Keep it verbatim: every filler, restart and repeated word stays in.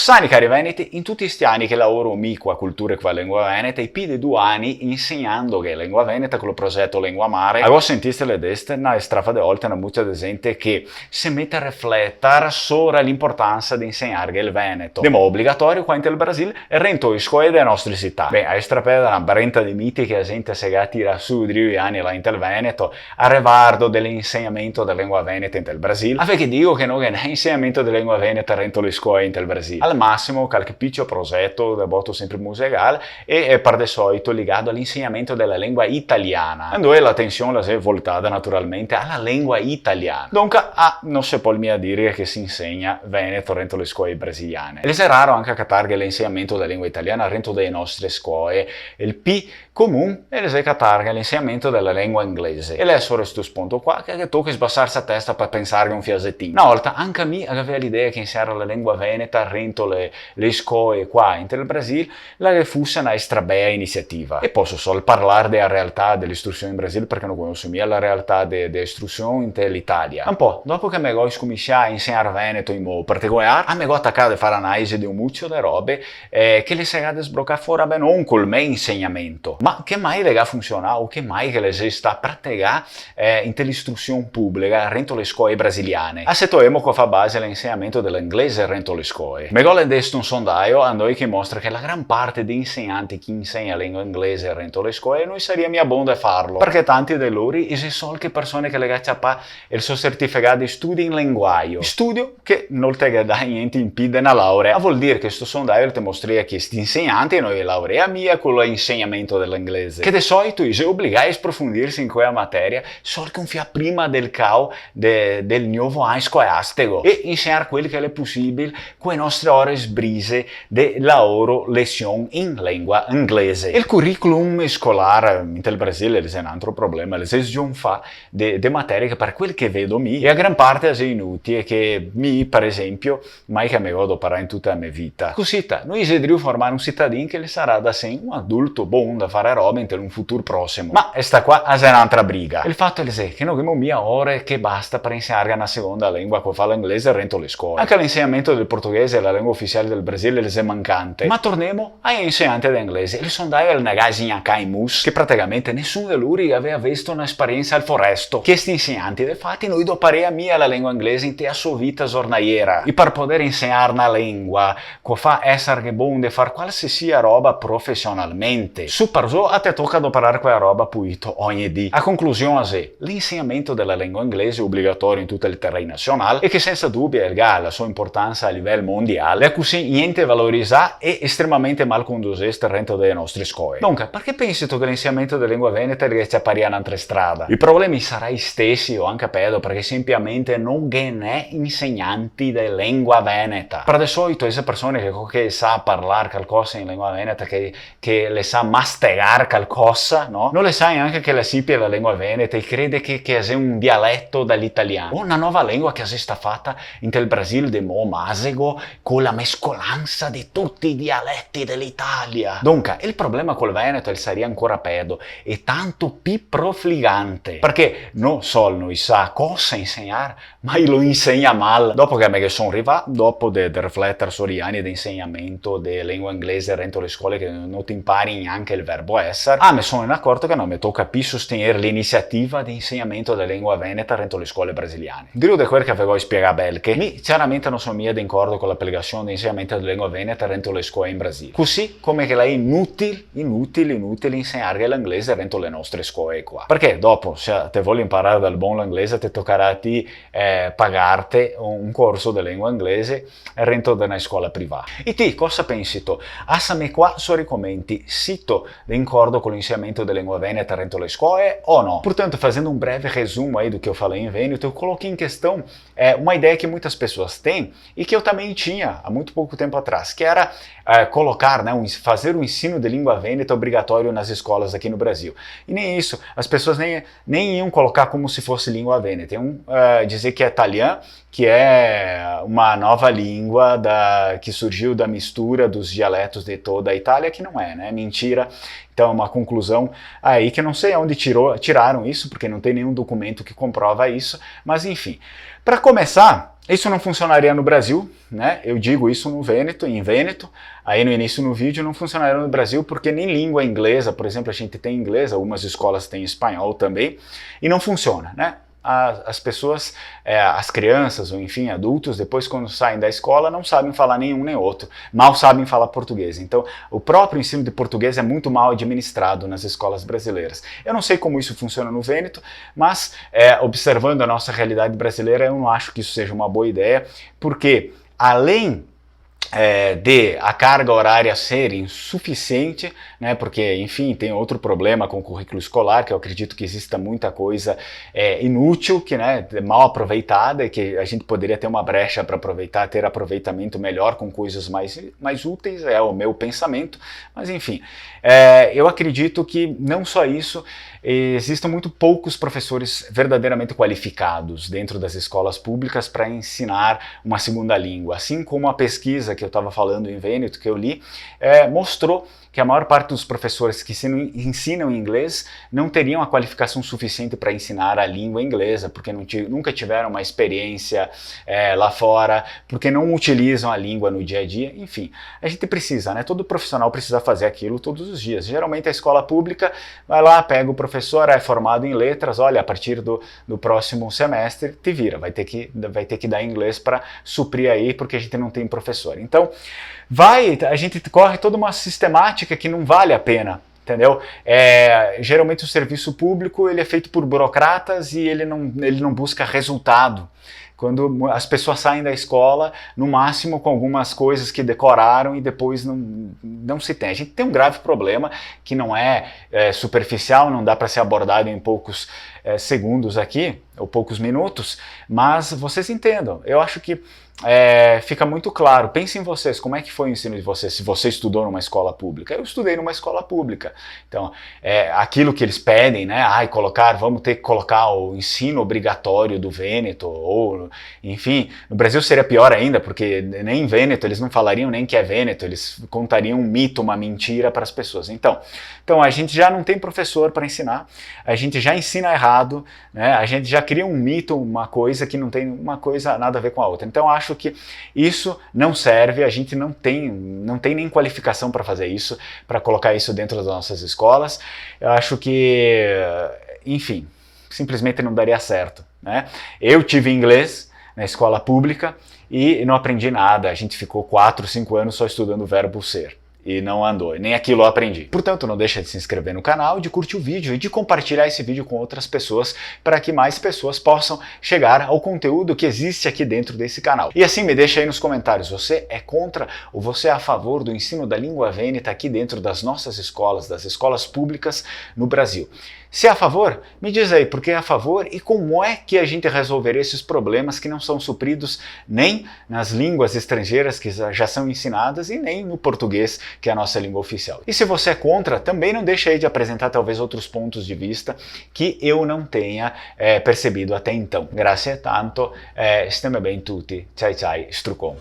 Sani, cari veneti, in tuti sti ani che laoro mi co a cultura e co a lengua veneta, i pi de du ani insegnandoghe lengua veneta co lo progeto Lengua Mare, a go sentì ste le deste na strafa de volte na mucia de zente che se mete a refletar sora l'importansa de insegnarghe el veneto. De modo obligatorio qua inte el Brasil, rento e scoe de nostre cità. Beh, a estrapeda na brenta de miti che a zente se ga tirà su drio i ani là inte el Veneto, a revardo de l'insegnamento de lengua veneta inte el Brasil. A ve che digo che no ghe n'è insegnamento de lengua veneta rento le scoe inte el Brasil. Al masimo calche picio progeto de boto sempre musegal e, e par de soito ligado a l'insegnamento de la lengua italiana, ando l'atension la xe voltada naturalmente a la lengua italiana. Donca, a, no se pol mia dire che se insegna veneto rento le scoe brasiliane. E xe raro anca catarghe l'insegnamento de lengua italiana rento de nostre scoe. El pi comun el xe catarghe l'insegnamento de la lengua inglese. E l'è sora sto sponto qua che, che toca sbasarse a testa par pensarghe un fiasetin. Na volta anca mi gavea l'idea che insegnar la lengua veneta rento le, le scoe qua inte el Brasil la ghe fuse na estrabea iniziativa. E poso sol parlar de la realtà de l'istrusion in Brasil, parché no conoso mia la realtà de, de istrusion inte l'Italia. Un po', dopo che me go scominsià a insegnar veneto in mo particolar, a me go tacà de far analisi de un mucio de robe, eh, che le se ga de sbrocar fora, beh, no col me insegnamento, ma che mai le ga funsionà o che mai che le xe stà prategà, eh, inte l'istrusion publica rento le scoe brasiliane. A se toemo co fa base l'insegnamento de l'inglese rento le scoe. Me go ledesto un sondaio andoi che mostra che la gran parte de insegnanti che insegna lengua inglese rento le scoe no i saria mia bon de farlo, parché tanti de lori i xe sol che persone che le ga ciapà el so certificà de studio in lenguaio. Studio che no te ghe dà gnente in pi de na laurea. A vol dir che sto sondaio te mostria che sti insegnanti no i laurea mia co l'insegnamento de l'inglese, che de soito i xe obligai a sprofundirse in quea materia sol che un fià prima del cao de, del novo an scolastego e insegnar quel che l'è posibil co e nostre ore sbrise de laoro lesion in lengua inglese. El curriculum scolar, inte el Brasil, el xe un altro problema, el xe sgionfà de, de materie che, par quel che vedo mi, e a gran parte xe inutile, che mi, par esempio, mai che me go doparà in tuta la me vita. Cusita, no i xe drio formar un citadin che le sarà da sen un adulto bon da far robe inte un futur prosimo. Ma sta qua a xe n'altra briga. El fato el xe che no ghemo mia ore che basta par insegnarghe na segonda lengua co fa l'inglese rento le scoe. Anca l'insegnamento del portoghese, la lengua ufisiale del Brasil, el xe mancante. Ma tornemo ai insegnanti de inglese. El sondaio el ne ga sgnacà in mus, che praticamente nesun de lori gavea visto na esperiensa al foresto. Chesti insegnanti, de fati, no i doparea mia la lengua inglese inte a so vita zornaiera. E par poder insegnar na lengua, co fa esarghe bon de far qualsiasia roba profesionalmente, su par zo a te toca doparar quea roba puito ogni dì. A conclusion xe, l'insegnamento de la lengua inglese obligatorio in tuta la tera nasional e che sensa dubio el ga la so importansa a livel mondial, l'è cusì gnente valorizà e estremamente mal condusest rento de le nostre scoe. Donca, parché pensito che l'insegnamento de lengua veneta el ghe ciaparia n'altra strada? I problemi sarà i stesi o anca pedo, parché semplicemente no ghe n'è insegnanti de lengua veneta. Par de soito, e xe persone che, che sa parlar calcosa in lengua veneta, che che le sa mastegar calcosa, no? No le sa gnanca che la simpia la lengua veneta e crede che, che xe un dialeto de l'italian. O na nova lengua che xe stà fata inte el Brasil de mo masego co la mescolansa de tuti i dialeti de l'Italia. Donca, el problema col veneto el saria ancora pedo e tanto pi profligante, parché no sol no i sa cosa insegnar, ma i lo insegna mal. Dopo che me ghe son rivà, dopo de, de refleter sora i ani de insegnamento de lengua inglese rento le scole che no te impari gnanca el verbo esser, ah, me son inacorto che no me toca pi sostener l'iniziativa de insegnamento de lengua veneta rento le scole brasiliane. Drio de quel che ve go spiegà bel che, mi ciaramente no son mia d'incordo co la plegasion de insegnamento de lengua veneta rento le scole in Brasil. Cusì come che l'è inutil, inutil, inutil insegnarghe l'inglese rento le nostre scole qua. Parché dopo, se te vol imparar dal bon l'inglese, te tocarà a ti eh, pagarte un, un corso de lengua inglese rento de na scola privà. E ti, cosa pensito? Asame qua sora i comenti, sito d'incordo co l'insegnamento de lengua veneta rento le scoe o no? Portanto, fazendo un breve resumo aí do que eu falei em veneto, eu coloquei em questão, eh, uma ideia que muitas pessoas têm e que eu também tinha há muito pouco tempo atrás, que era, eh, colocar, né, um ens-, fazer o ensino de língua veneta obrigatório nas escolas aqui no Brasil. E nem isso, as pessoas nem nem iam colocar como se fosse língua veneta, iam, eh, dizer que é talian, que é uma nova língua da, que surgiu da mistura dos dialetos de toda a Itália, que não é, né? Mentira. Então, é uma conclusão aí que eu não sei onde tirou, tiraram isso, porque não tem nenhum documento que comprova isso, mas enfim. Para começar, Isso não funcionaria no Brasil, né? Eu digo isso no Vêneto, em Vêneto, aí no início no vídeo, não funcionaria no Brasil porque nem língua inglesa, por exemplo, a gente tem inglês, algumas escolas têm espanhol também, e não funciona, né? A- as pessoas, é, as crianças, ou enfim, adultos, depois quando saem da escola, não sabem falar nenhum nem outro, mal sabem falar português. Então, o próprio ensino de português é muito mal administrado nas escolas brasileiras. Eu não sei como isso funciona no Vêneto, mas, é, observando a nossa realidade brasileira, eu não acho que isso seja uma boa ideia, porque além, é, de a carga horária ser insuficiente, né, porque, enfim, tem outro problema com o currículo escolar, que eu acredito que exista muita coisa, é, inútil, que, né, é mal aproveitada, e que a gente poderia ter uma brecha para aproveitar, ter aproveitamento melhor com coisas mais, mais úteis, é o meu pensamento, mas enfim, é, eu acredito que não só isso, existem muito poucos professores verdadeiramente qualificados dentro das escolas públicas para ensinar uma segunda língua, assim como a pesquisa que eu estava falando em Vêneto, que eu li, é, mostrou que a maior parte dos professores que ensinam, ensinam inglês não teriam a qualificação suficiente para ensinar a língua inglesa, porque não ti- nunca tiveram uma experiência, é, lá fora, porque não utilizam a língua no dia a dia, enfim. A gente precisa, né? Todo profissional precisa fazer aquilo todos os dias. Geralmente a escola pública vai lá, pega o professor, é formado em letras, olha, a partir do, do próximo semestre, te vira, vai ter que, vai ter que dar inglês para suprir aí, porque a gente não tem professor. Então, vai, a gente corre toda uma sistemática que não vale a pena, entendeu? É, geralmente o serviço público, ele é feito por burocratas e ele não, ele não busca resultado. Quando as pessoas saem da escola, no máximo com algumas coisas que decoraram e depois não, não se tem. A gente tem um grave problema que não é, é, superficial, não dá para ser abordado em poucos, é, segundos aqui, ou poucos minutos, mas vocês entendam. Eu acho que, é, fica muito claro. Pensem em vocês, como é que foi o ensino de vocês, se você estudou numa escola pública. Eu estudei numa escola pública. Então, é, aquilo que eles pedem, né? Ai, colocar, vamos ter que colocar o ensino obrigatório do Vêneto, ou, enfim, no Brasil seria pior ainda, porque nem Vêneto, eles não falariam nem que é Vêneto, eles contariam um mito, uma mentira para as pessoas. Então, então, a gente já não tem professor para ensinar, a gente já ensina errado, né? A gente já cria um mito, uma coisa que não tem uma coisa nada a ver com a outra. Então, eu acho que isso não serve, a gente não tem, não tem nem qualificação para fazer isso, para colocar isso dentro das nossas escolas. Eu acho que, enfim, simplesmente não daria certo, né? Eu tive inglês na escola pública e não aprendi nada. A gente ficou quatro, cinco anos só estudando o verbo ser. E não andou, e nem aquilo eu aprendi. Portanto, não deixa de se inscrever no canal, de curtir o vídeo e de compartilhar esse vídeo com outras pessoas, para que mais pessoas possam chegar ao conteúdo que existe aqui dentro desse canal. E assim, me deixa aí nos comentários, você é contra ou você é a favor do ensino da língua vêneta aqui dentro das nossas escolas, das escolas públicas no Brasil? Se é a favor, me diz aí por que é a favor e como é que a gente resolveria esses problemas que não são supridos nem nas línguas estrangeiras que já, já são ensinadas e nem no português, que é a nossa língua oficial. E se você é contra, também não deixa aí de apresentar talvez outros pontos de vista que eu não tenha, é, percebido até então. Grazie tanto, é, stemmo ben tutti, ciao ciao, strucon.